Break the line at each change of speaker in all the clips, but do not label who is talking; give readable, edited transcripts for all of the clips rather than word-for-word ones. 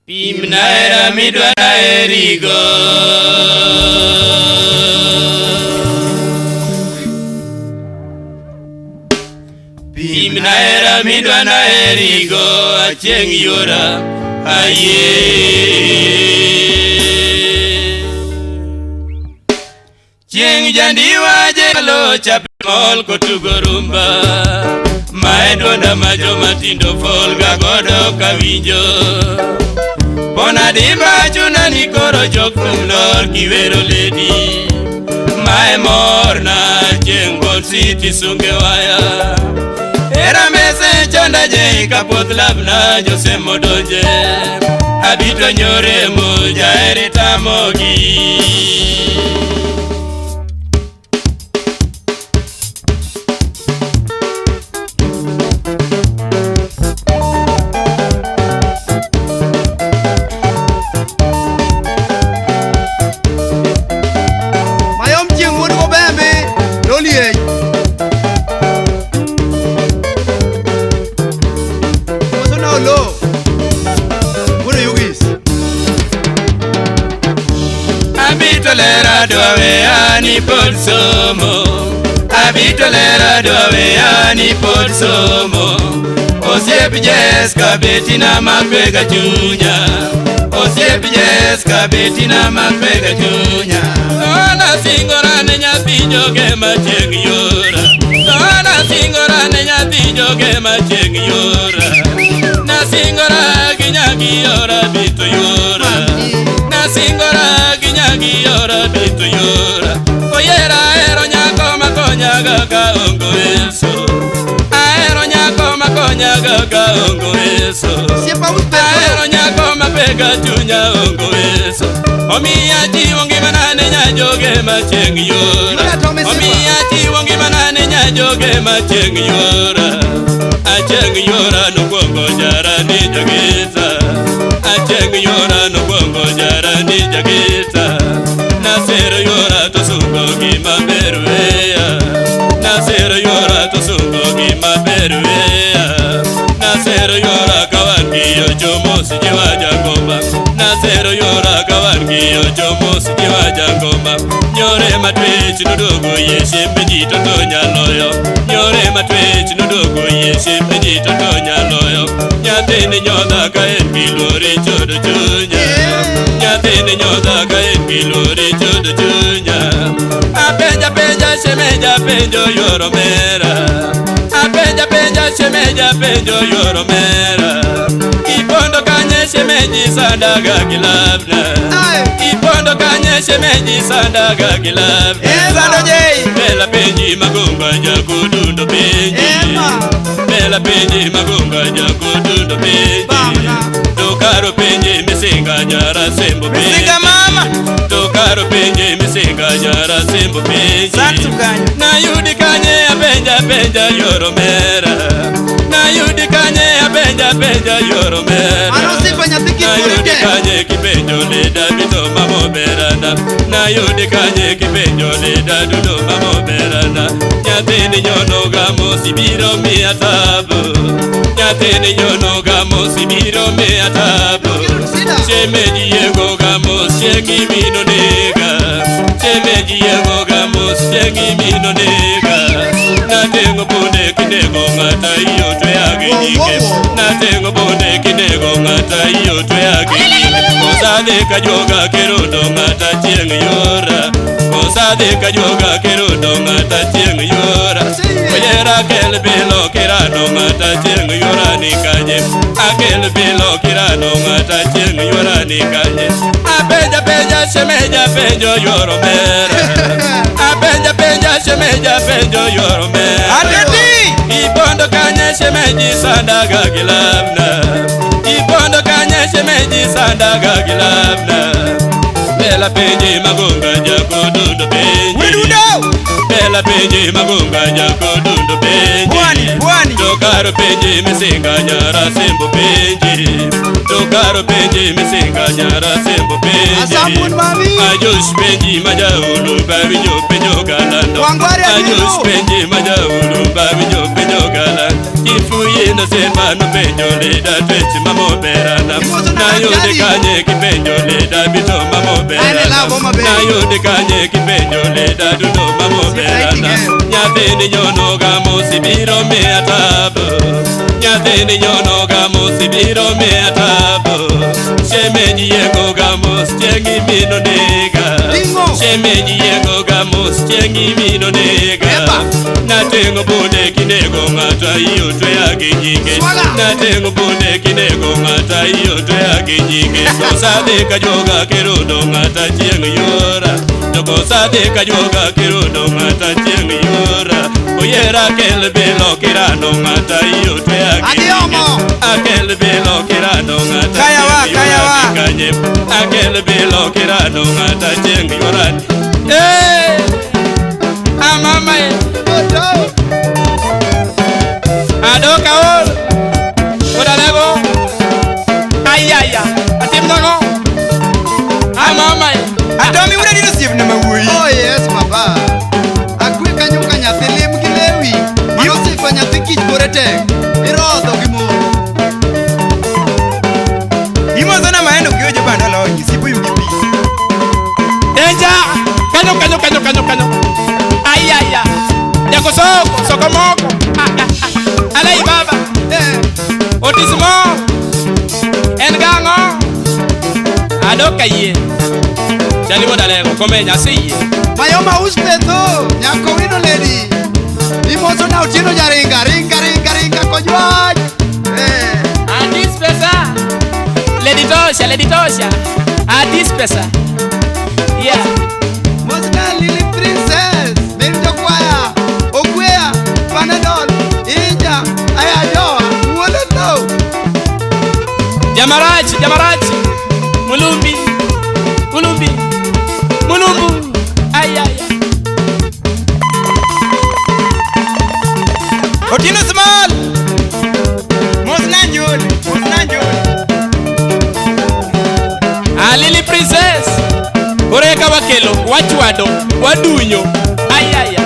Pimna hera midwara herigo. Pimna hera midwara herigo achieng' yora ayie. Chieng' jandiwa jelo chapmol kotugo rumba. Mae duonda ma joma tindo folga godo kawinjo. Pona dimba chuna ni koro jok thum lor kiwero ledi. Mae morna chieng' Gold City sunge waya. Era mese chanda je kapoth labna Jose modonje. Abito nyore mo jaere tamogi.
Mayom chieng' wuod Gobembe noliech. Koso na olo. Wuod Oyugis.
Abito lera dwa weya ni pod somo. Abito lera dwa weya ni pod somo. Osiep Jeska betina mapega chunya. Osiep Jeska betina mapega chunya. Ona singora ne nyathi joge ma chieng' yora. Ona singora ne nyathi joge ma chieng' yora. Nasingora gi nyagi yora bito yora. Nasingora gi nyagi yora bito yora. Oyera ahero nyako makonyaga ka ongo eso. Ahero nyako makonyaga ka ongo eso.
Osiepa Usbek.
Ahero nyako mapega chunya ongo eso. Omiya chiwo ngimana ne nyajoge ma chieng' yora.
Yora to misiba.
Omiya chiwo ngimana ne nyajoge ma chieng' yora. Achieng' yora nokwongo jara ni jagita. Achieng' yora nokwongo jara ni jagita. Nasero yora to sungo gima ber weya. Nasero yora to sungo gima ber weya. Nasero yora kawan giyo jomo sijiwa jangoma. Nasero yora kawan giyo jomo sijiwa jangoma. Nyore matwech nodogo yeshe peji to to nyaloyo. Nyore matwech nodogo yeshe peji to to nyaloyo. Nyathini nyodha ka en gi luor e chodo chunya. Nyathini nyodha ka en gi luor e chodo chunya. Apenja penja shemeja penjo yoro mera. Apenja penja shemeja penjo yoro mera. Ipondo kanye shemeji sandaga gilabna.
Aye.
Ipondo kanye shemeji sandaga gilabna.
Ema.
Jei.
Bela penji magonga jakudundo penji.
Ema.
Bela penji magonga jakudundo penji.
Bamna.
Tokaro penji misinga nyara sembo penji.
Misinga mama.
Tokaro penji misinga nyara sembo penji.
Santu kanyo.
Nayudi kanye apenja penja yoro mera. Nayudi kanye apenja penja yoro mera.
Mano osiepa nyathi kik
Nayudi
orite.
kanye kipenjo leda bito mamo berana. Nayudi kanye kipenjo leda dudo mamo berana. Nyathini nyono gamo sibiro miya tabu. Nyathini nyono gamo sibiro miya tabu. Shemeji yego gamo shengi mino nega. Shemeji yego gamo shengi mino nega. Natengo bunde kinego ng'ata iyo tweyage nyike. Natengo bunde kinego ng'ata iyo tweyage nyike. Kosadhi kajoga kerodo ng'ata chieng' yora. Kosadhi kajoga kerodo ng'ata chieng' yora. Oyera kel bilo kirano ng'ata chieng' yora ni kanye. Akel bilo kirano ng'ata chieng' yora ni kanye. Apenja penja shemeja penjo yoro mera. Apenja penja shemeja penjo yoro mera.
Ateti.
Ipondo kanye shemeji sandaga gilabna. Ipondo kanye shemeji sandaga gilabna. Bela penji magonga jakodundo penji.
Wedundo.
Bela penji magonga jakodundo penji.
Pwani, pwani.
Tokaro penji misinga nyara sembo penji. To karo penji misinga nyara sembo penji.
Asambun mami.
Ajosh penji majaulu bawinjo penjo galando.
Wangware
Ajosh
Adino.
Penji majaulu bawinjo penjo galan. Kifuye no semba no penjo leda twech mamoberana.
Imoso na
Nayude
Kajali.
Kanye kipenjo leda bito mamoberana.
Ane lavo maber.
Nayude kanye kipenjo leda dudo mamoberana.
Sipaiting'eyo.
Nyathini nyono gamo sibiro miya tabu. Nyathini nyono gamo sibiro miya tabu. Shemeji yego gamo chieng' mino nega.
Ting'o.
Shemeji yego gamo chieng' mino nega.
Epa.
Nateng'o bunde kinego ng'ato iyo tweya gi nyinge.
Swaga.
Nateng'o bunde kinego ng'ato iyo tweya gi nyinge. Kosadhi ka joga kirudo ng'ata chieng' yora. To kosadhi ka joga kirudo ng'ata chieng' yora. Oyiera kel bilo kirano ng'ata iyo tweya gi
Adhi
nyinge.
omo.
Akel bilo kirano ng'ata
Kaya wa,
chieng'
kaya
yora
wa.
gi kanye. Akel bilo kirano ng'ata chieng' yora. Eh! Amama e.
Oto.
Adoka ol. Kodalego. Ayaya. Atim nang'o? Amama e.
Atomi wuod Adino osiepna ma wuoyi.
Oh yes, baba. Akwe kanyo ka nyathi lim gi lewi. Mano sifa nyathi kich kore tek. Irodho gi mon.
Imosona maendo kiwejo bando lonyi, sipo yugi pi.
Danger! Kanyo kanyo kanyo kanyo kanyo. Ayaya. Jako soko soko moko. Ah, ah, ah. Alai baba.
Eh.
Otis mo. En gang'o? Adoka yie. Chali modalego komenya aseyie.
Mayoma uspetho. Nyako wino lady. Imoso na Otieno jaringa. Ringa ringa ringa kojwach. Eh.
Atis pesa. Lady Tosha, Lady Tosha. Atis pesa. Yeah.
Mosna Lily Princess. Min jokwaya. Ogweya. Panadol. Inja. Ayajoa. Wuolo lo.
Jamarachi, Jamarachi. Mulumbi. Mulumbi. Mulumbu. Ay, ay, ay.
Otieno Small. Mosna Njole, mosna Njole.
Ah, Lily Princess. Koreka wakelo, wachwado, wadunyo. Ay, ay, ay.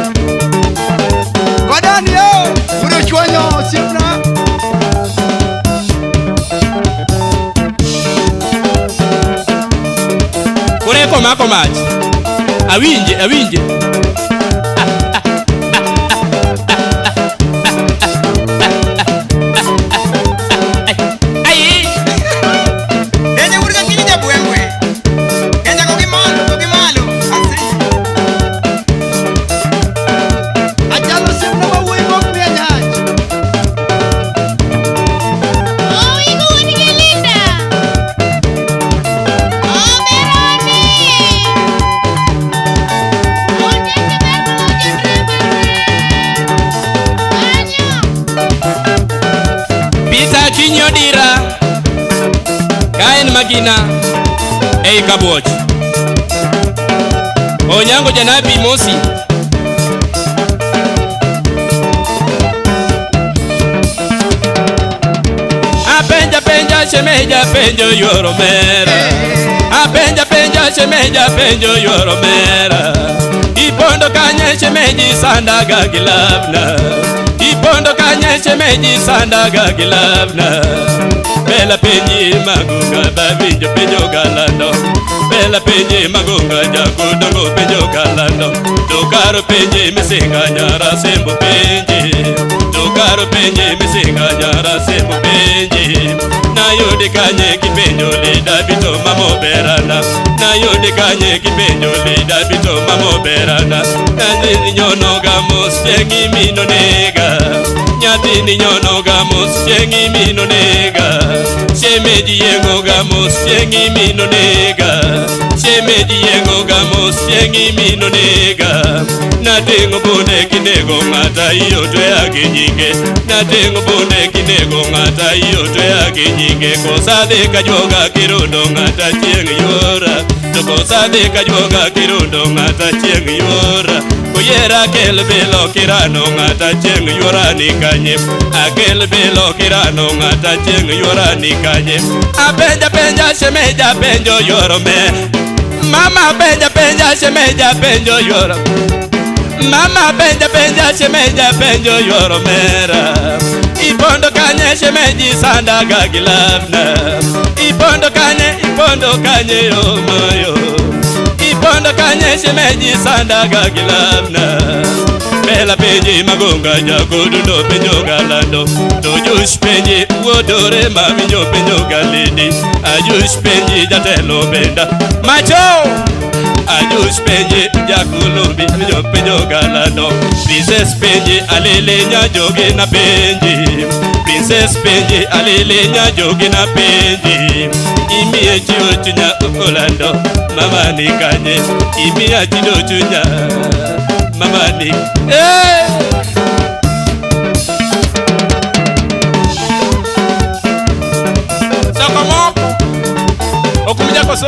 Kodani yo. Uro chwanyo osiepna.
Koreka omako mach. Awinje, awinje. Ay,
Denja wuod Kakinyi jabwembwe. Denja go gi malo, go gi malo. Asi.
Achalo osiepna ma wuoyi mok miya nyach.
Owigo wuon gi Linda. Oberoni. Ondiek ber moloyo Kanyo.
Peter Kinyo dira. Ka en magina ei Kabuoch. Onyango janabi Mosi. Apenja penja shemeja penjo yuoro mera. Apenja penja shemeja penjo yuoro mera. Ipondo kanye shemeji sandaga gilavna. Ipondo kanye shemeji sandaga gilavna. Bela penji magunga babinjo penjo galando. Bela penji magunga jakudongo penjo galando. Dokaro penji misinga nyara sembo penji. Dokaro penji misinga nyara sembo penji. Nayudi kanye kipenjo lida bito mamo berana. Nayudi kanye kipenjo lida bito mamo berana. Nyathini nyono gamos chieng' mino nega. Nyathini nyono gamos chieng' mino nega. Shemeji yeng'o gamos chieng' mino nega. Shemeji yengo gamo siengi mino nega. Nating'o bunde kinego ng'ata iyo tweya gi nyinge. Nating'o bunde kinego ng'ata iyo tweya gi nyinge. Kosadhi kajuoga kirundo ng'ata chieng' yuora. To kosadhi kajuoga kirundo ng'ata chieng' yuora. Koyiera akel bilo kirano ng'ata chieng' yuora ni kanye. Akel bilo kirano ng'ata chieng' yuora ni kanye. Apenja penja shemeja penjo yuoro me. Mama penja penja shemeja penjo yuoro. Mama penja penja shemeja penjo yuoro mera. Ipondo kanye shemeji sandaga gilavna. Ipondo kanye yo moyo. Ipondo kanye shemeji sandaga gilavna. Bela penji magonga jakodundo penjo galando. To jush penji wuodore mawinjo penjo galidi. Ajush penji jatelo benda. Macho! Ajush penji jakulumbi penjo penjo galando. Princess penji alele nyajoge na penji. Princess penji alele nyajoge na penji. Imiye chiwo chunya olando mama ni kanye. Imiya chido chunya mama ni. Hey! Sokomo. Okumija koso.